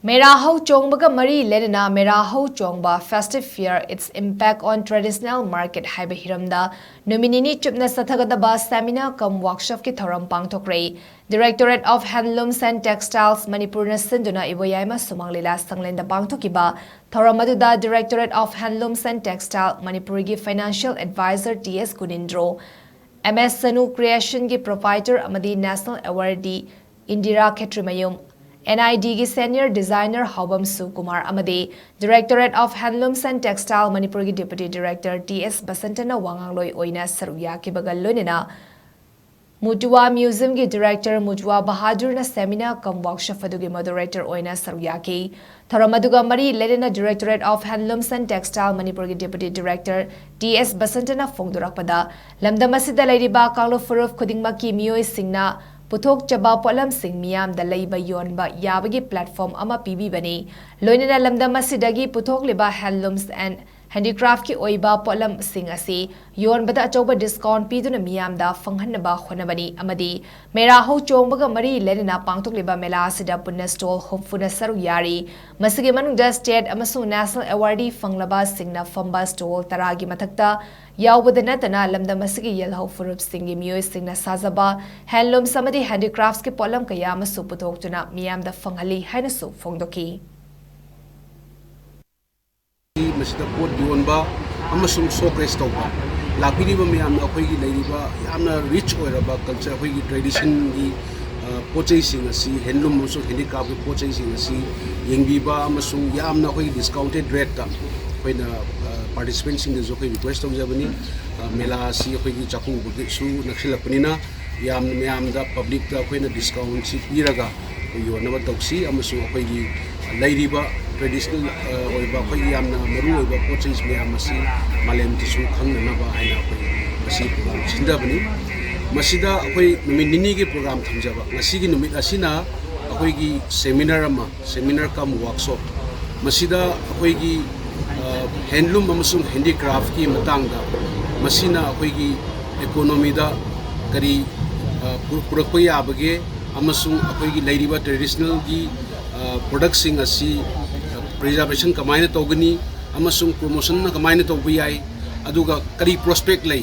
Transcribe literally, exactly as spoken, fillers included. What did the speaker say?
ꯃꯦꯔꯥ ꯍꯧ ꯆꯣꯡꯕꯒ ꯃꯔꯤ ꯂꯩꯅꯅ ꯃꯦꯔꯥ ꯍꯧ ꯆꯣꯡꯕ Festive Fair, Its Impact on Traditional Market ꯍꯥꯏꯕ ꯍꯤꯔꯝꯗ ꯅꯨꯃꯤꯠ ꯅꯤꯅꯤ ꯆꯨꯞꯅ ꯆꯠꯊꯒꯗꯕ seminar cum workshopꯀꯤ ꯊꯧꯔꯝ ꯄꯥꯡꯊꯣꯛꯈ꯭ꯔꯦ꯫ Directorate of Handlooms and Textiles ꯃꯅꯤꯄꯨꯔꯅ ꯁꯤꯟꯗꯨꯅ ꯏꯕꯣꯌꯥꯏꯃ ꯁꯨꯃꯥꯡ ꯂꯤꯂꯥ ꯁꯪꯂꯦꯟꯗ ꯄꯥꯡꯊꯣꯛꯈꯤꯕ ꯊꯧꯔꯝ ꯑꯗꯨꯗ Directorate of Handlooms and Textile ꯃꯅꯤꯄꯨꯔꯒꯤ Financial Advisor T S ꯒꯨꯅꯤꯟꯗ꯭ꯔꯣ, M S Sanu Creationꯒꯤ Proprietor ꯑꯃꯗꯤ National Awardee Indira Khetrimayum, N I Dꯒꯤ Senior Designer ꯍꯥꯎꯕꯝ ꯁꯨꯀꯨꯃꯥꯔ ꯑꯃꯗꯤ Directorate of Handlooms and Textile ꯃꯅꯤꯄꯨꯔꯒꯤ Deputy Director T S ꯕꯁꯟꯇꯅ ꯋꯥꯉꯥꯡꯂꯣꯏ ꯑꯣꯏꯅ ꯁꯔꯨꯛ ꯌꯥꯈꯤꯕꯒ ꯂꯣꯏꯅꯅ ꯃꯨꯇꯨꯋꯥ Museumꯒꯤ Director ꯃꯨꯇꯨꯋꯥ ꯕꯍꯥꯗꯨꯔꯅ seminar cum workshop ꯑꯗꯨꯒꯤ moderator ꯑꯣꯏꯅ ꯁꯔꯨꯛ ꯌꯥꯈꯤ꯫ ꯊꯧꯔꯝ ꯑꯗꯨꯒ ꯃꯔꯤ ꯂꯩꯅꯅ Directorate of Handlooms and Textile ꯃꯅꯤꯄꯨꯔꯒꯤ Deputy Director T S ꯕꯁꯟꯇꯅ ꯐꯣꯡꯗꯣꯔꯛꯄꯗ, ꯂꯝꯗꯝ ꯑꯁꯤꯗ ꯂꯩꯔꯤꯕ ꯀꯥꯡꯂꯨꯞ ꯐꯨꯔꯨꯞ ꯈꯨꯗꯤꯡꯃꯛꯀꯤ ꯃꯤꯑꯣꯏꯁꯤꯡꯅ ꯄꯨꯊꯣꯛꯆꯕ ꯄꯣꯠꯂꯝꯁꯤꯡ ꯃꯤꯌꯥꯝꯗ ꯂꯩꯕ ꯌꯣꯟꯕ ꯌꯥꯕꯒꯤ platform ꯑꯃ ꯄꯤꯕꯤꯕꯅꯤ꯫ ꯂꯣꯏꯅꯅ ꯂꯝꯗꯝ ꯑꯁꯤꯗꯒꯤ ꯄꯨꯊꯣꯛꯂꯤꯕ handlooms and handicraftꯀꯤ ꯑꯣꯏꯕ ꯄꯣꯠꯂꯝꯁꯤꯡ ꯑꯁꯤ ꯌꯣꯟꯕꯗ ꯑꯆꯧꯕ discount ꯄꯤꯗꯨꯅ ꯃꯤꯌꯥꯝꯗ ꯐꯪꯍꯟꯅꯕ ꯍꯣꯠꯅꯕꯅꯤ ꯑꯃꯗꯤ ꯃꯦꯔꯥ ꯍꯧ ꯆꯣꯡꯕꯒ ꯃꯔꯤ ꯂꯩꯅꯅ ꯄꯥꯡꯊꯣꯛꯂꯤꯕ ꯃꯦꯂꯥ ꯑꯁꯤꯗ ꯄꯨꯟꯅ stall ꯍꯨꯝꯐꯨꯅ ꯁꯔꯨꯛ ꯌꯥꯔꯤ꯫ ꯃꯁꯤꯒꯤ ꯃꯅꯨꯡꯗ state ꯑꯃꯁꯨꯡ national awardee ꯐꯪꯂꯕꯁꯤꯡꯅ ꯐꯝꯕ stall ꯇꯔꯥꯒꯤ ꯃꯊꯛꯇ ꯌꯥꯎꯕꯗ ꯅꯠꯇꯅ ꯂꯝꯗꯝ ꯑꯁꯤꯒꯤ ꯌꯦꯜꯍꯧ ꯐꯨꯔꯨꯞꯁꯤꯡꯒꯤ ꯃꯤꯑꯣꯏꯁꯤꯡꯅ ꯁꯥꯖꯕ handlooms ꯑꯃꯗꯤ handicraftsꯀꯤ ꯄꯣꯠꯂꯝ ꯀꯌꯥ ꯑꯃꯁꯨ ꯄꯨꯊꯣꯛꯇꯨꯅ ꯃꯤꯌꯥꯝꯗ ꯐꯪꯍꯜꯂꯤ ꯍꯥꯏꯅꯁꯨ ꯐꯣꯡꯗꯣꯛꯈꯤ꯫ ꯃꯁꯤꯗ ꯄꯣꯠ ꯌꯣꯟꯕ ꯑꯃꯁꯨꯡ showcase ꯇꯧꯕ ꯂꯥꯛꯄꯤꯔꯤꯕ ꯃꯌꯥꯝꯅ ꯑꯩꯈꯣꯏꯒꯤ ꯂꯩꯔꯤꯕ ꯌꯥꯝꯅ rich ꯑꯣꯏꯔꯕ culture, ꯑꯩꯈꯣꯏꯒꯤ traditionꯒꯤ, ꯑ, ꯄꯣꯠ ꯆꯩꯁꯤꯡ ꯑꯁꯤ, handloom ꯑꯃꯁꯨꯡ handicraftꯀꯤ ꯄꯣꯠ ꯆꯩꯁꯤꯡ ꯑꯁꯤ ꯌꯦꯡꯕꯤꯕ ꯑꯃꯁꯨꯡ ꯌꯥꯝꯅ ꯑꯩꯈꯣꯏꯒꯤ discounted rateꯇ ꯑꯩꯈꯣꯏꯅ, ꯑ, participantꯁꯤꯡꯗꯁꯨ ꯑꯩꯈꯣꯏ request ꯇꯧꯖꯕꯅꯤ꯫ ꯑ, ꯃꯦꯂꯥ ꯑꯁꯤ ꯑꯩꯈꯣꯏꯒꯤ ꯆꯥꯛꯀꯧꯕꯒꯤꯁꯨ ꯅꯛꯁꯤꯜꯂꯛꯄꯅꯤꯅ ꯌꯥꯝꯅ ꯃꯌꯥꯝꯗ publicꯇ ꯑꯩꯈꯣꯏꯅ discountꯁꯤ ꯄꯤꯔꯒ ꯑꯩꯈꯣꯏ ꯌꯣꯟꯅꯕ ꯇꯧꯁꯤ ꯑꯃꯁꯨꯡ ꯑꯩꯈꯣꯏꯒꯤ ꯂꯩꯔꯤꯕ traditional, ꯑ, ꯑꯣꯏꯕ ꯑꯩꯈꯣꯏꯒꯤ ꯌꯥꯝꯅ ꯃꯔꯨ ꯑꯣꯏꯕ ꯄꯣꯠ ꯆꯩ ꯃꯌꯥꯝ ꯑꯁꯤ ꯃꯥꯂꯦꯝꯗꯁꯨ ꯈꯪꯅꯅꯕ ꯍꯥꯏꯅ ꯑꯩꯈꯣꯏ ꯃꯁꯤ program ꯁꯤꯟꯖꯕꯅꯤ꯫ ꯃꯁꯤꯗ ꯑꯩꯈꯣꯏ ꯅꯨꯃꯤꯠ ꯅꯤꯅꯤꯒꯤ program ꯊꯝꯖꯕ, ꯉꯁꯤꯒꯤ ꯅꯨꯃꯤꯠ ꯑꯁꯤꯅ ꯑꯩꯈꯣꯏꯒꯤ seminar ꯑꯃ, seminar cum workshop, ꯃꯁꯤꯗ ꯑꯩꯈꯣꯏꯒꯤ, ꯑ, handloom ꯑꯃꯁꯨꯡ handicraftꯀꯤ ꯃꯇꯥꯡꯗ, ꯃꯁꯤꯅ ꯑꯩꯈꯣꯏꯒꯤ economyꯗ ꯀꯔꯤ, ꯑ, ꯄꯨ-, ꯄꯨꯔꯛꯄ ꯌꯥꯕꯒꯦ ꯑꯃꯁꯨꯡ ꯑꯩꯈꯣꯏꯒꯤ ꯂꯩꯔꯤꯕ traditionalꯒꯤ ꯄ꯭ꯔꯗꯛꯁꯤꯡ ꯑꯁꯤ ꯄ꯭ꯔꯤꯖꯥꯔꯕꯦꯁꯟ ꯀꯃꯥꯏꯅ ꯇꯧꯒꯅꯤ ꯑꯃꯁꯨꯡ ꯄ꯭ꯔꯣꯃꯣꯁꯟꯅ ꯀꯃꯥꯏꯅ ꯇꯧꯕ ꯌꯥꯏ, ꯑꯗꯨꯒ ꯀꯔꯤ ꯄ꯭ꯔꯣꯁꯄꯦꯛ ꯂꯩ,